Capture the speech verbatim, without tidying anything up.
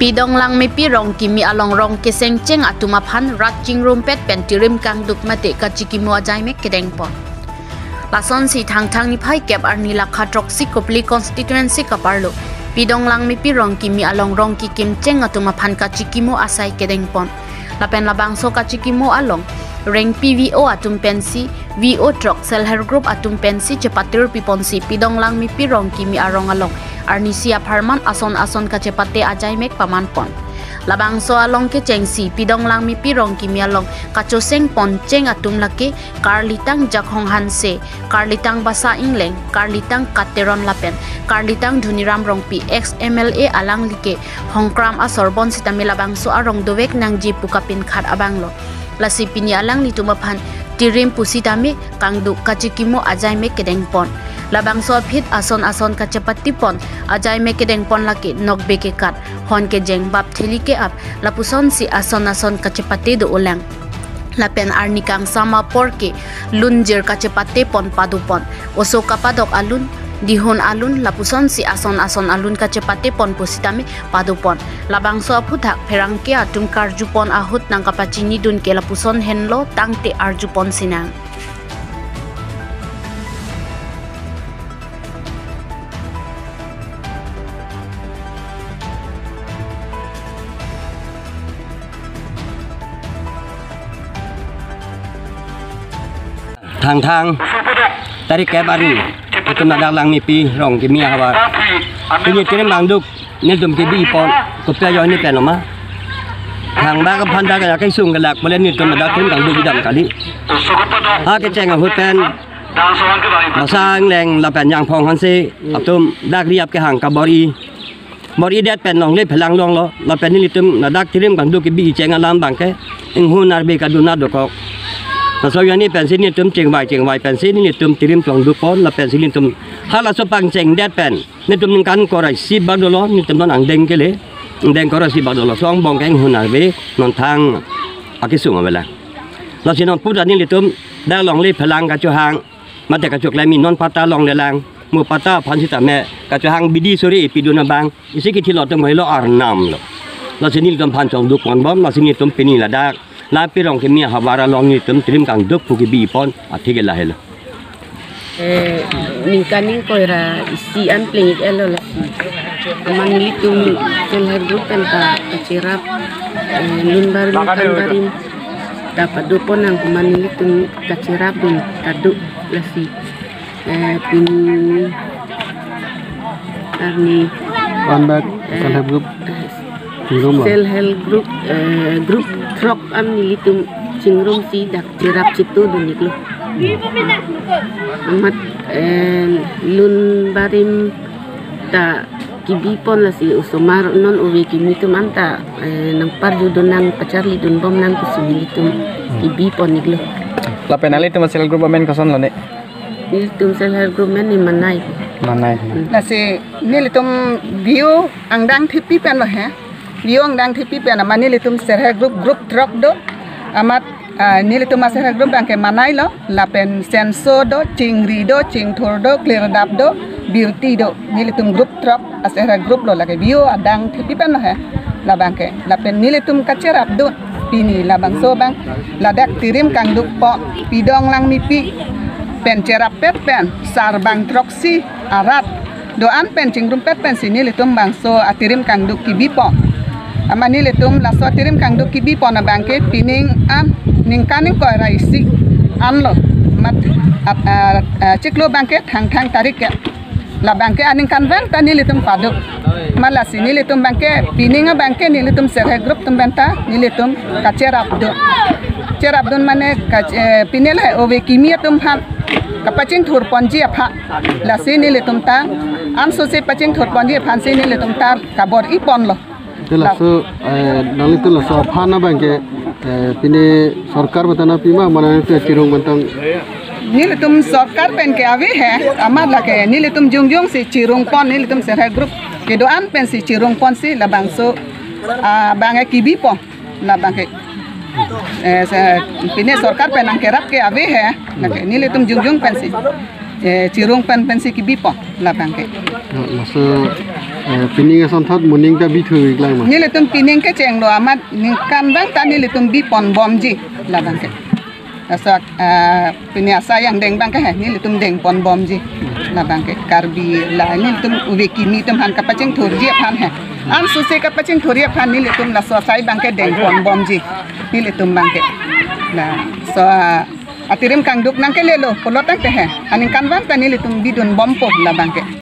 Pidong Langmepi Rongkimi along rong kesengcheng atum aphan rat chingrumpet pen tirim kangduk mate kachikimo ajaimek kedengpon. Lasonsi Thangthang niphai kep arni lakha throksi Kopili constituency kaparlo Pidong Langmepi Rongkimi along rong kekimcheng atum aphan kachikimo asai kedengpon. Lapen labangso kachikimo along Rengpi V O atum pensi, V O throk self help group atum pensi chepatir piponsi Pidong Langmepi Rongkimi arong along arnisi apharman ason ason kachepate ajaimek pamanpon. Labangso along kechengsi Pidong Langmepi Rongkimi along kachosengponcheng atum lake karlitang Jakhong Hanse, karlitang Basa Ingleng, karlitang Kateron lapen karlitang Dhuniram Rongpi, ex M L A alanglike hongkram asor bonsitame labangso arong dovek nangji pu kapinkhat abanglo. Lasi pini alanglitum aphan tirim pusitame kangduk kachikimo ajaimek kedengpon. Labangso aphi ason ason kachepatepon ajaimek kedengpon lake nokbe kekat, hon kejeng, bap theli ke-ap, lapusonsi ason ason kachepate do-olang. Lapen arni kangsam apor ke lunjir kachepatepon padopon. Oso kapadok alun, dihun alun, lapusonsi ason ason alun kachepatepon pusitame padopon. Labangso aphuthak pherangke atum karjupon ahut nangkapachinidun ke lapuson henlo tangte arjupon sinang. Thangthang tarik kep arni, itum ladak Langmepi Rongkimi ahavar, pini tirim kangduk nelitum kebipon, kopi ajoine pen loma. Thangbak aphan ta kena kesung kelak pule nelitum ladak tirim kangduk kedam kali. Ha kecheng ahut pen Basa Ingleng lapen Jakhong Hanse atum dak riap kehang kabor-i. Bor-idet pen longle phelang longlo, lapen nelitum ladak tirim kangduk kebi cheng alam abangke inghun arve kadun dokok. Laso ajoine pensi nelitum chingvai chingvai pensi nelitum tirim kangdukpon, lapensi nelitum halaso pangchengdet pen nelitum ningkan ingkoi ra isi bak dolo, nelitum non angdeng kele, angdeng ingkoi ra isi bak dolo. Laso angbong ke inghun arve non thang akesung avelang. Lasi non puta nelitum dak longle phelang kachohang mate kachoklem-i non patta longlelang, mo patta aphan sitame kachohang bidi sore ipidun abang isi kithilo atum helo arnam lo. Lasi nelitum aphan chongdukponbom, lasi nelitum pini ladak la Pi Rongkimi ahavar along nelitum tirim kangduk pu kebipon athe ke lahelo. Eh, ningkan ingkoi ra isi an plengik-etlo lasi. Amat nelitum self help group pen ta kacherap, eh, lun barim, kan barim ta padopon nang, amat nelitum kacherapdun ta do lasi. Eh, pini arni One back, eh, self help group. Eh, Chingrum lo. Self help group, eh, group throk an nelitum chingrumsi dak cherap chitudun-iklo. Amat, eh, lun barim ta kebipon lasi osomar non ove kimi atum anta, eh, nangparjudun nang pacharlidunbom nang pusi nelitum kebipon-iklo. Lapen nanglitum self help group amen kosonlo ne? Nelitum self help group amen ne Manai. Manai. Hmm. Lasi nelitum V O angdang thepi penlo he. V O angdang thepi pen amat nelitum self help group, group throk do. Amat, ah, nelitum a self help group abangke Manai lo, lapen Senso do, Chingri do, Chingthur do, Klirdap do, Birti do. Nelitum group throk a self help group lo, lake V O adang thepi penlo he. Labangke. Lapen nelitum kacherapdun pini labangso abang ladak tirim kangdukpo, Pidong Langmepi pen cherapet pen sarbang throksi arat do-an pen chingrumpet pensi nelitum bangso atirim kangduk kebipon. Amat nelitum laso atirim kangduk kebipon abangke pining an ningkan ingkoi ra isi anlo. Amat, ah, ah, ah, chiklo abangke Thangthang tarik ke. Labangke aningkanvang ta nelitum paduk. Amat lasi nelitum abangke, pining abangke nelitum self help group atum pen ta nelitum kacherapdun. Cherapdun mane ka, eh, pine la ove kimi atum aphan kapachingthurponji aphan. Lasi nelitum ta ansose pachingthurponji aphansi nelitum ta kabor-iponlo. Te laso, eh, nanglitum laso aphan abangke, eh, pine sorkar pen ta nangpima, mane te chirung pen ta? Nelitum sorkar pen ke ave he, amat lake nelitum jongjongsi chirungpon, nelitum self help group kedo-an pensi chirungponsi labangso, ah, abangke kebipon labangke. Eh, se, pine sorkar pen nangkerap ke ave he, lake nelitum jongjong pensi, eh, chirung pen pensi kebipon labangke. Laso Eh, pining asonthot moning ta bithu iklang ma? Nelitum pining kechenglo amat ningkan abang ta nelitum bipon bomji labang ke. Laso, eh, pini asai angdeng abang ke he, nelitum dengpon bomji labang ke. Karbi la nelitum ove kimi atum aphan kapachingthurji aphan he. Ansose kapachingthurji aphan nelitum laso asai abang ke dengpon bomji nelitum abang ke. Laso, ah, atirim kangduk nangkelelo pulo tangte he, aningkan abang ta nelitum bidun bompo labang ke.